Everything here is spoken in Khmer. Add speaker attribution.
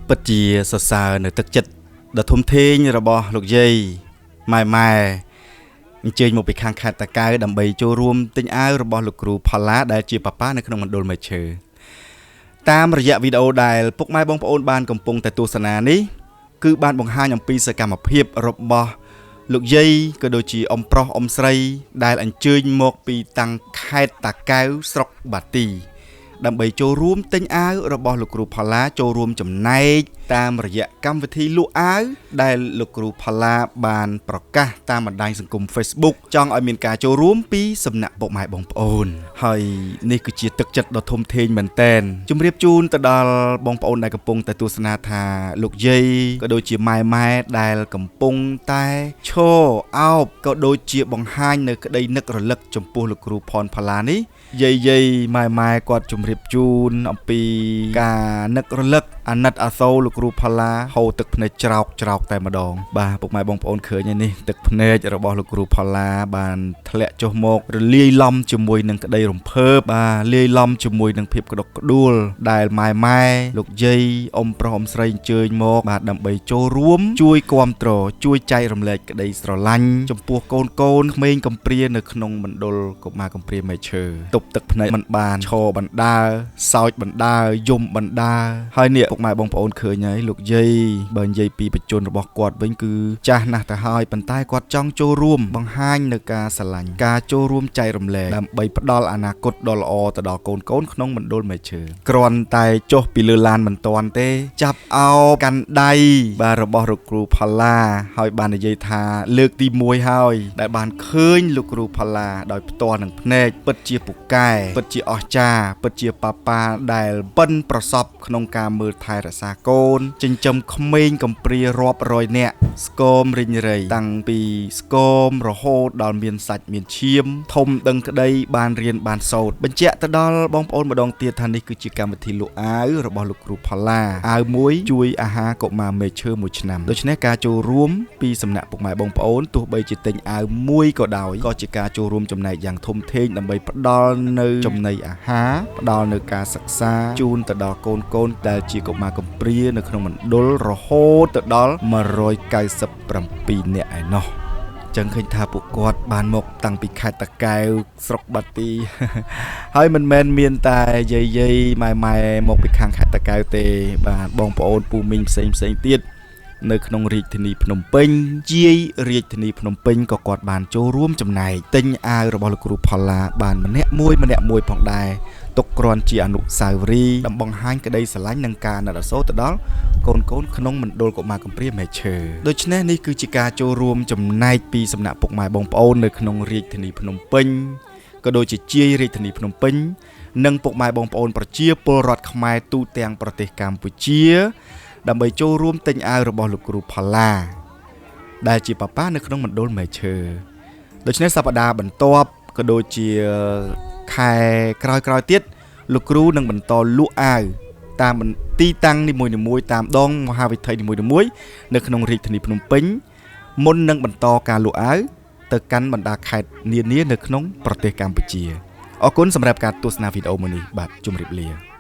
Speaker 1: ពិតជាសរសើរនៅទឹកចិត្តដ៏ធំធេងរបស់លោកយាយម៉ែម៉ែអញ្ជើញមកពីខាងខេត្តតាកែវដើម្បីចូលរួមទិញអាវរបស់លោកគ្រូផល្លាដែលជាប៉ាប៉ានៅក្នុងមណ្ឌលមែកឈើតាមរយៈវីដេអូដែលពុកម៉ែបងប្អូនបានកំពុងតែទស្សនានេះគឺបានបង្ហាញអំពីសកម្មភាពរបស់លោកយាយក៏ដូចជាអ៊ំប្រុសអ៊ំស្រីដែលអញ្ជើញមកពីតាំងខេត្តតាកែវស្រុកបាទីដើម្បីចូលរួមទិញអាវរបស់លោកគ្រូផល្លាចូលរួមចំណែកតាមរយៈកម្មវិធីលក់អាវដែលលោកគ្រូផល្លាបានប្រកាសតាមបណ្ដាញសង្គម Facebook ចង់ឲ្យមានការចូលរួមពីសំណាក់ពុកម៉ែបងប្អូនហើយនេះគឺជាទឹកចិត្តដ៏ធំធេងមែនតែនជម្រាបជូនទៅដល់បងប្អូនដែលកំពុងតែទស្សនាថាលោកយាយក៏ដូចជាម៉ែម៉ែដែលកំពុងតែឈរអោបក៏ដូចជាបង្ហាញនៅក្តីនឹករលឹកចំពោះលោកគ្រូផនផល្លានេះយាយយាយម៉ែម៉ែគាត់ជម្រាបជូនអំពីការនឹករលឹកអាណិតអាសូរលោកគ្រូផល្លាហូរទឹកភ្នែកច្រោកច្រោកតែម្ដងបាទពុកម៉ែបងប្អូនឃើញហើយនេះទឹកភ្នែករបស់លោកគ្រូផល្លាបានធ្លាក់ចុះមករលាយឡំជាមួយនឹងក្តីរំភើបបាទលាយឡំជាមួយនឹងភាពក្តុកក្តួលដែលម៉ែម៉ែលោកយាយអ៊ំប្រុសអ៊ំស្រីអញ្ជើញមកបាទដើម្បីចូលរួមជួយគាំទ្រជួយចែករំលែកក្តីស្រឡាញ់ចំពោះកូនកូនក្មេងកំព្រានៅក្នុងមណ្ឌលកុមារកំព្រាមែកឈើទប់ទឹកភ្នែកមិនបានឈរបណ្ដើសោចបណ្ដើយំបណ្ដើហើយនេះពុកម៉ែបងប្អូនឃើញហើយលោកយាយបើនិយាយពីបច្ចុប្បន្នរបស់គាត់វិញគឺចាស់ណាស់ទៅហើយប៉ុន្តែគាត់ចង់ចូលរួមបង្ហាញនៅការស្រឡាញ់ការចូលរួមចែករំលែកដើម្បីផ្ដល់អនាគតដ៏ល្អទៅដល់កូនកូនក្នុងមណ្ឌលមែកឈើគ្រាន់តែចុះពីលើឡានមិនទាន់ទេចាប់អោបកាន់ដៃបាទរបស់លោកគ្រូផល្លាហើយបាននិយាយថាលើកទី1ហើយដែលបានឃើញលោកគ្រូផល្លាដោយផ្ទាល់នឹងភ្នែកពិតជាពូកែពិតជាអស្ចារ្យពិតជាប៉ាប៉ាដែលប៉ិនប្រសពក្នុងការមើលថែរក្សាកូនចិញ្ចឹមក្មេងកំព្រារាប់រយនាក់ស្គមរិញរៃតាំងពីស្គមរហូតដល់មានសាច់មានឈាមធំដឹងក្តីបានរៀនបានសូត្របញ្ជាក់ទៅដល់បងប្អូនម្ដងទៀតថានេះគឺជាកម្មវិធីលក់អាវរបស់លោកគ្រូផល្លាអាវមួយជួយអាហារកុមារមេឈើមួយឆ្នាំដូច្នេះការចូលរួមពីសំណាក់ពុកម៉ែបងប្អូនទោះបីជាទិញអាវមួយក៏ដោយក៏ជាការចូលរួមចំណែកយ៉ាងធំធេងដើម្បីផ្ដល់នៅចំណីអាហារផ្ដល់នៅការសិក្សាជូនទៅដល់កូនកូនដែលជាកុមារកំព្រានៅក្នុងមណ្ឌលរហូតទៅដល់197នាក់ឯណោះចឹងឃើញថាពួកគាត់បានមកតាំងពីខេត្តតាកែវស្រុកបាទីហើយមិនមែនមានតែយាយយាយម៉ែម៉ែមកពីខាងខេត្តតាកែវទេបាទបងប្អូនពូមីងផ្សេងផ្សេងទៀតនៅក្នុងរាជធានីភ្នំពេញជាយរាជធានីភ្នំពេញក៏គាត់បានចូលរួមចំណែកទិញអាវរបស់លោកគ្រូផល្លាបានម្នាក់មួយម្នាក់មួយផងដែរទុកគ្រាន់ជាអនុស្សាវរីយ៍ដើម្បីបង្ហាញក្តីស្រឡាញ់និងការអាណិតអាសូរទៅដល់កូនកូនក្នុងមណ្ឌលកុមារកំព្រាមែកឈើដូច្នេះនេះគឺជាការចូលរួមចំណែកពីសំណាក់ពុកម៉ែបងប្អូននៅក្នុងរាជធានីភ្នំពេញក៏ដូចជាជាយរាជធានីភ្នំពេញនិងពុកម៉ែបងប្អូនប្រជាពលរដ្ឋខ្មែរទូទាំងប្រទេសកម្ពុជាដើម្បីចូលរួមទិញអាវរបស់លោកគ្រូផល្លាដែលជាប៉ាប៉ានៅក្នុងមណ្ឌលមែកឈើដូច្នេះសប្តាហ៍បន្ទាប់ក៏ដូចជាខែក្រោយៗទៀតលោកគ្រូនឹងបន្តលក់អាវតាមទីតាំងនីមួយៗតាមដងមហាវិថីនីមួយៗនៅក្នុងរាជធានីភ្នំពេញមុននឹងបន្តការលក់អាវទៅកាន់បណ្ដាខេត្តនានានៅក្នុងប្រទេសកម្ពុជាអរគុណសម្រាប់ការទស្សនាវីដេអូមួយនេះបាទជម្រាបលា។